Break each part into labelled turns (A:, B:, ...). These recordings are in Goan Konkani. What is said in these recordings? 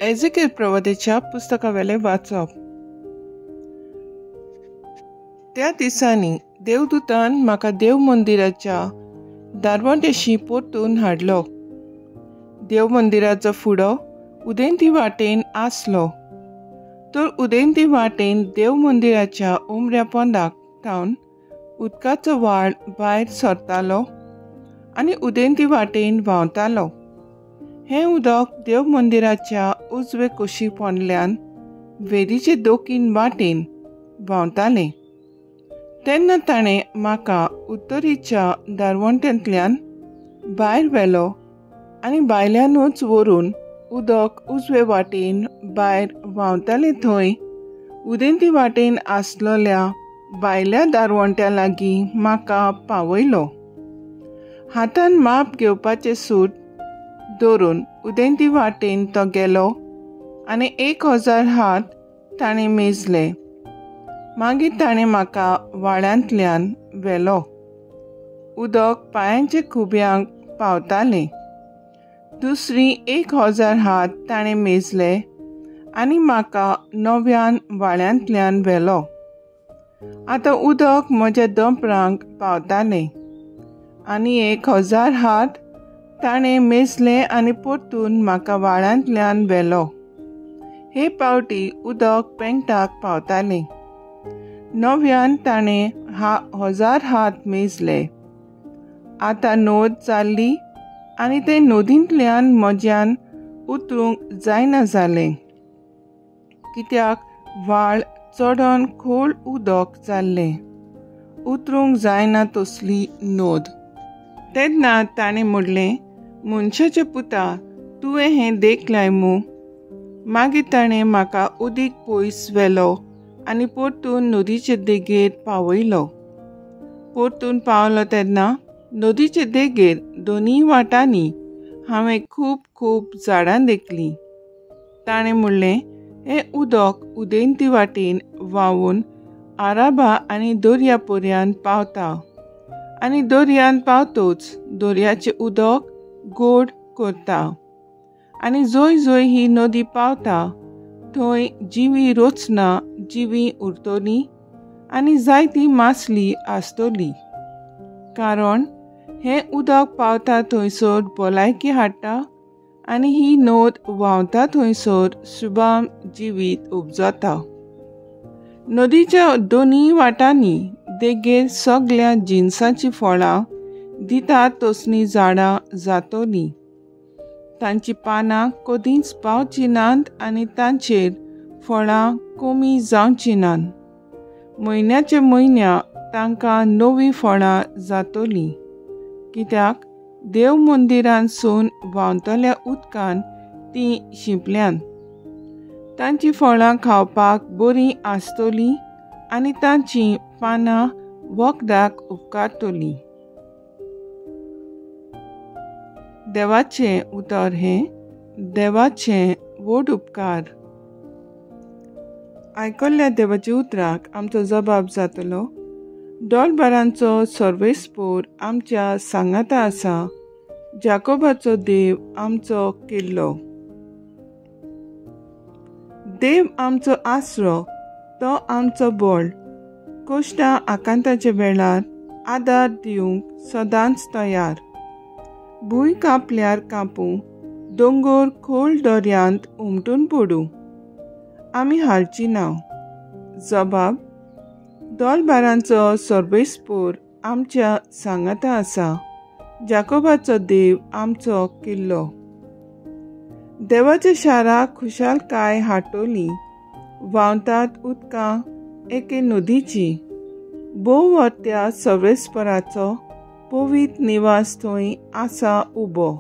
A: एझेकियल प्रवादेच्या पुस्तकावेलें वाचप. त्या दिसांनी देवदूतान म्हाका देव मंदिराच्या दारवंट्याशी परतून हाडलो. देव मंदिराचो फुडो उदेंती वाटेन आसलो, तर उदेंती वाटेन देव मंदिराच्या उमऱ्या पोंदाक थावन उदकाचो व्हाळ भायर सरतालो आनी उदेंती वाटेन व्हांवतालो. हें उदक देव मंदिराच्या उजवे कुशी पोंदल्यान वेदीचे दोकीन वाटेन व्हांवतालें. तेन्ना ताणें म्हाका उत्तरेच्या दारवंट्यांतल्यान भायर व्हेलो आनी भायल्यानूच व्हरून उदक उजवे वाटेन भायर व्हांवतालें थंय उदेंती वाटेन आसलेल्या भायल्या दारवंट्या लागीं म्हाका पावयलो. हातान माप घेवपाचें सूत दवरून उदेंती वाटेन तो गेलो आनी 1000 हात ताणें मेजले. मागीर ताणें म्हाका व्हाळांतल्यान व्हेलो. उदक पांयांच्या खुब्यांक पावतालें. दुसरी 1000 हात ताणें मेजले आनी म्हाका नव्यान व्हाळांतल्यान व्हेलो. आतां उदक म्हज्या दोंपरांक पावतालें आनी 1000 हात ताणें मेजले आनी परतून म्हाका व्हाळांतल्यान व्हेलो. हे पावटी उदक पेंटाक पावतालें. नव्यान ताणें 1000 हात मेजले. आतां नोद जाल्ली आनी ते नदींतल्यान म्हज्यान उतरूंक जायना जालें, कित्याक व्हाळ चडोन खोल उदक जाल्लें, उतरूंक जायना तसली नोद. तेन्ना ताणें म्हणलें, मनशाच्या पुता, तुवें हें देखलाय मू? मागीर ताणें म्हाका उदीक पयस व्हेलो आनी परतून नदीचे देगेर पावयलो. परतून पावलो तेन्ना नदीचे देगेर दोनूय वाटांनी हांवें खूब खूब झाडां देखलीं. ताणें म्हणलें, हें उदक उदेंती वाटेन व्हांवून आराबा आनी दर्या पर्यंत पावता आनी दर्यान पावतोच दर्याचें उदक गोड करता आनी जंय जंय ही नदी पावता थंय जिवी रचना जिवी उरतली आनी जायती मासली आसतली, कारण हें उदक पावता थंयसर भलायकी हाडटा आनी ही नद व्हांवता थंयसर शुभाम जिवीत उपजता. नदीच्या दोनूय वाटांनी देगेर सगळ्या जिनसाचीं फळां दितात तसलीं झाडां जातलीं. तांचीं पानां कदींच पावचीं नात आनी तांचेर फळां कमी जावचीं नात. म्हयन्याचे म्हयन्या तांकां नवीं फळां जातलीं, कित्याक देव मंदिरांतसून व्हांवतल्या उदकान तीं शिंपल्यांत. तांचीं फळां खावपाक बरीं आसतलीं आनी तांचीं पानां वखदाक उपकारतलीं. देवाचें उतर हें देवाचें व्हड उपकार. आयकल्ल्या देवाच्या उतराक आमचो जबाब जातलो. डॉलबारांचो सर्वेस्पोर आमच्या सांगाता आसा, जाकोबाचो देव आमचो किल्लो. देव आमचो आसरो, तो आमचो बळ, कश्टां आकांताच्या वेळार आदार दिवंक सदांच तयार. भूंय कांपल्यार कांपूं, दोंगर खोल दर्यांत उमटून पडूं, आमी हालची ना. जबाब: दोलबारांचो सर्वेस्पोर आमच्या सांगाता आसा, जाकोबाचो देव आमचो किल्लो. देवाच्या शाराक खुशालकाय हाडटली, व्हांवतात उदकां एके नदीची. भोव त्या सर्वेस्पराचो पवित्र निवास थंय आसा उबो.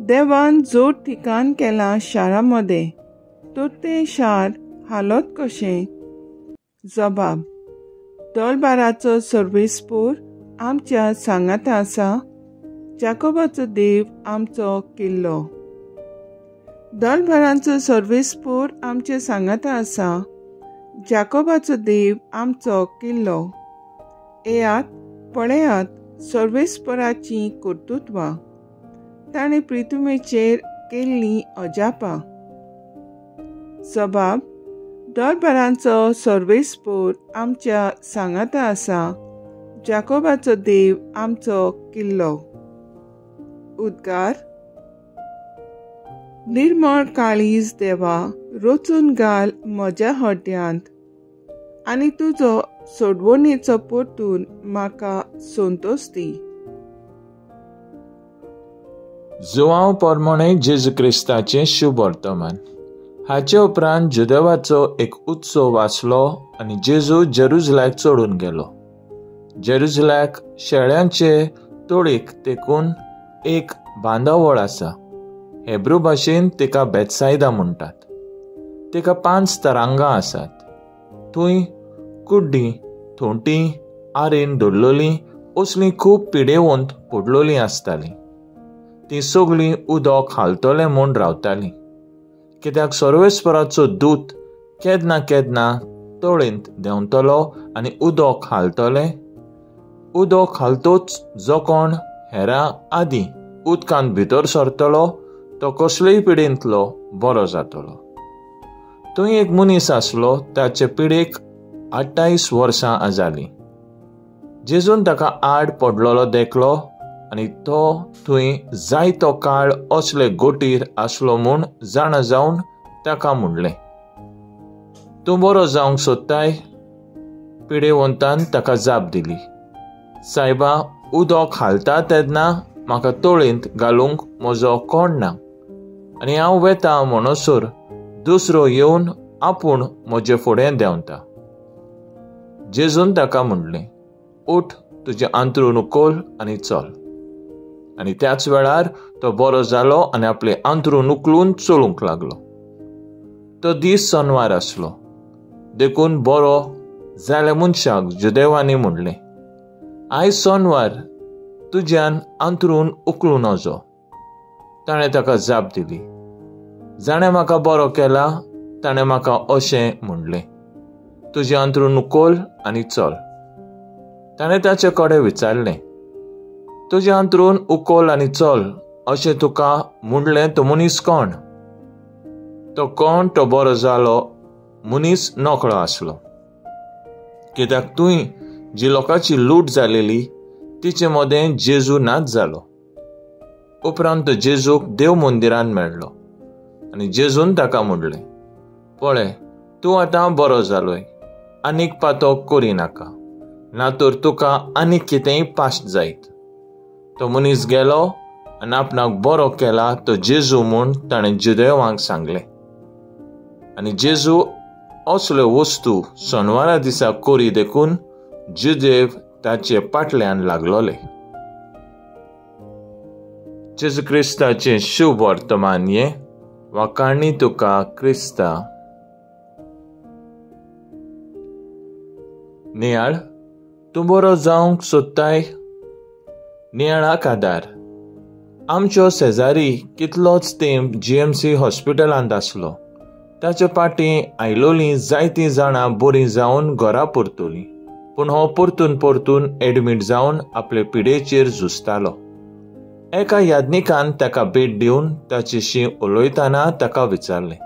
A: देवान जोड ठिकाण केलां शारा मदें, तर तें शार हालत कशें? जबाब: दोलबाराचो सर्वेस्पोर आमच्या सांगाता आसा, जाकोबाचो देव आमचो किल्लो. दोलबारांचो सर्वेस्पोर आमच्या सांगाता आसा, जाकोबाचो देव आमचो किल्लो. येयात पळयात सर्वेस्पराचीं कर्तृत्वां, ताणें पृथ्वीचेर केल्लीं अजापां. सबाब दरबारांचो सर्वेस्पोर आमच्या सांगाता आसा, जाकोबाचो देव आमचो किल्लो। उद्गार। निर्मळ काळीज देवा रोचून घाल म्हज्या हड्ड्यांत आनी तुजो सोडवणेचो परतून म्हाका संतोष दी।
B: जुआंव परमणे जेजू क्रिस्ताचें शुभ वर्तमान। हाचे उपरांत जुदेवाचो एक उत्सव आसलो आनी जेजू जेरुजल्याक चडून गेलो। जेरुजल्याक शेळ्यांचे तोळीक तेकून एक बांदावळ आसा, हेब्रू भाशेन तिका बेतसायदा म्हणटात। तिका 5 तरांगां आसात। थंय कुड्डीं, थोंटी, आरेन धरलोलीं असलीं खूब पिडेवंत पडलोलीं आसतालीं। तीं सगळीं उदक हालतलें म्हूण रावतालीं, कित्याक सर्वेस्पराचो दूत केन्ना केन्ना तळेंत देंवतलो आनी उदक हालतलें। उदक हालतोच जो कोण हेरां आदीं उदकांत भितर सरतलो तो कसलेय पिडेंतलो बरो जातलो। थंय एक मनीस आसलो, ताचे पिडेक 28 वर्सां जालीं। जेजून ताका आड पडलेलो देखलो आनी तो थंय जायतो काळ असले गोटीर आसलो म्हूण जाणा जावन ताका म्हणलें, तूं बरो जावंक सोदताय? पिडेवंतान ताका जाप दिली, सायबा, उदक हालता तेन्ना म्हाका तोळेंत घालूंक म्हजो कोण ना आनी हांव वेता म्हणसर दुसरो येवन आपूण म्हजे फुडें देंवता। जेजून ताका म्हणलें, उठ, तुजें अंथरूण उखल आनी चल। आनी त्याच वेळार तो बरो जालो आनी आपलें अंथरूण उखलून चलूंक लागलो। तो दीस सनवार आसलो, देखून बरो जाल्या मनशाक जुदेवांनी म्हणलें, आयज सनवार, तुज्यान अंथरूण उखलूं नजो। ताणें ताका जाप दिली, जाणें म्हाका बरो केला ताणें म्हाका अशें म्हणलें, तुजें अंथरूण उखल आनी चल। ताणें ताचे कडेन विचारलें, तुजें अंथरूण उखल आनी चल अशें तुका म्हणलें तो मनीस कोण? तो कोण तो बरो जालो मनीस नकळो आसलो, कित्याक तुंय जी लोकांची लूट जालेली तिचे मदें जेजू नाच जालो। उपरांत तो जेजूक देव मंदिरान मेळ्ळो आनी जेजून ताका म्हणलें, पळय, तूं आतां बरो जालोय, आनीक पातक करिनाका, ना तर तुका आनीक कितेंय पाश्ट जायत। तो मनीस गेलो आनी आपणाक बरो केला तो जेजू म्हूण ताणें जुदेवांक सांगलें। आनी जेजू असल्यो वस्तू सनवारा दिसा करी देखून जुदेव ताचे पाटल्यान लागलोले। जेजू क्रिस्ताचें शुभ वर्तमान हें। वाखाणी तुका क्रिस्ता। नियाळ, तूं बरो जावंक सोदताय? नियाळाक आदार। आमचो शेजारी कितलोच तेंप GMC हॉस्पिटलांत आसलो। ताचे फाटीं आयलोलीं जायतीं जाणां बरीं जावन घरा परतलीं, पूण हो परतून परतून एडमीट जावन आपले पिडेचेर झुजतालो। एका याज्ञिकान ताका भेट दिवन ताचेशी उलयतना ताका विचारलें,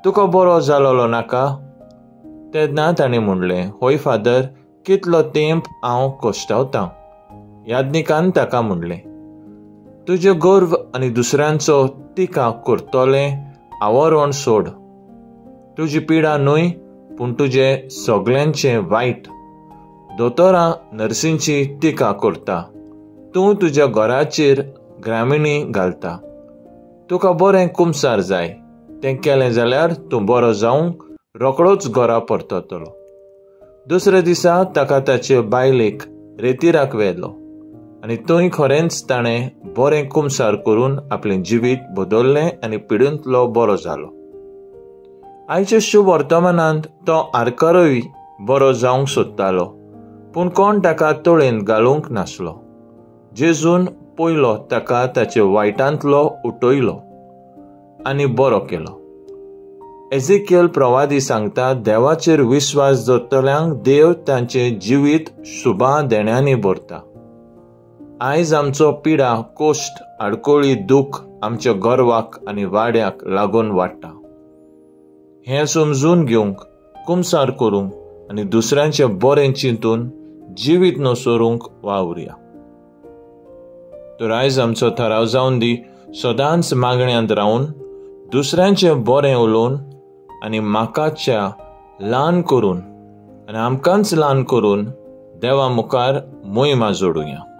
B: तुका बरो जालोलो नाका? तेन्ना ताणें म्हणलें, हय फादर, कितलो तेंप हांव कश्टावतां। याज्ञिकान ताका म्हणलें, तुजें गर्व आनी दुसऱ्यांचो टिका करतलें आवरण सोड। तुजी पिडा न्हय, पूण तुजें सगल्यांचें वायट। दोतोरां नर्सींची टिका करता, तूं तुज्या घराचेर ग्रामिणी घालता। तुका बरें कुमसार जाय, तें केलें जाल्यार तूं बरो जावंक रोखडोच घरा परततलो। दुसऱ्या दिसा ताका ताचे बायलेक रेतिराक व्हेलो आनी थंय खरेंच ताणें बरें कुमसार करून आपलें जिवीत बदललें आनी पिडूंतलो बरो जालो। आयच्या शुभ वर्तमानांत तो आरकारूय बरो जावंक सोदतालो, पूण कोण ताका तोळेंत घालूंक नासलो। जेजून पयलो ताका ताचे वायटांतलो उठयलो आनी बरो केलो। एझेकियल प्रवादी सांगता, देवाचेर विस्वास दवरतल्यांक देव तांचें जिवीत शुभा देण्यांनी भरता। आयज आमचो पिडा, कोश्ट, आडकोळी, दुख आमच्या गर्वाक आनी वाड्याक लागून वाडटा। हें समजून घेवंक, कुमसार करूंक आनी दुसऱ्यांचें बरें चिंतून जिवीत नसोरूंक वावरुया. तर आयज आमचो थाराव जावन दी सदांच मागण्यांत रावन दुसऱ्यांचें बरें उलोवन आनी म्हाकाच्या ल्हान करून आनी आमकांच ल्हान करून देवा मुखार मोहिमा जोडुया.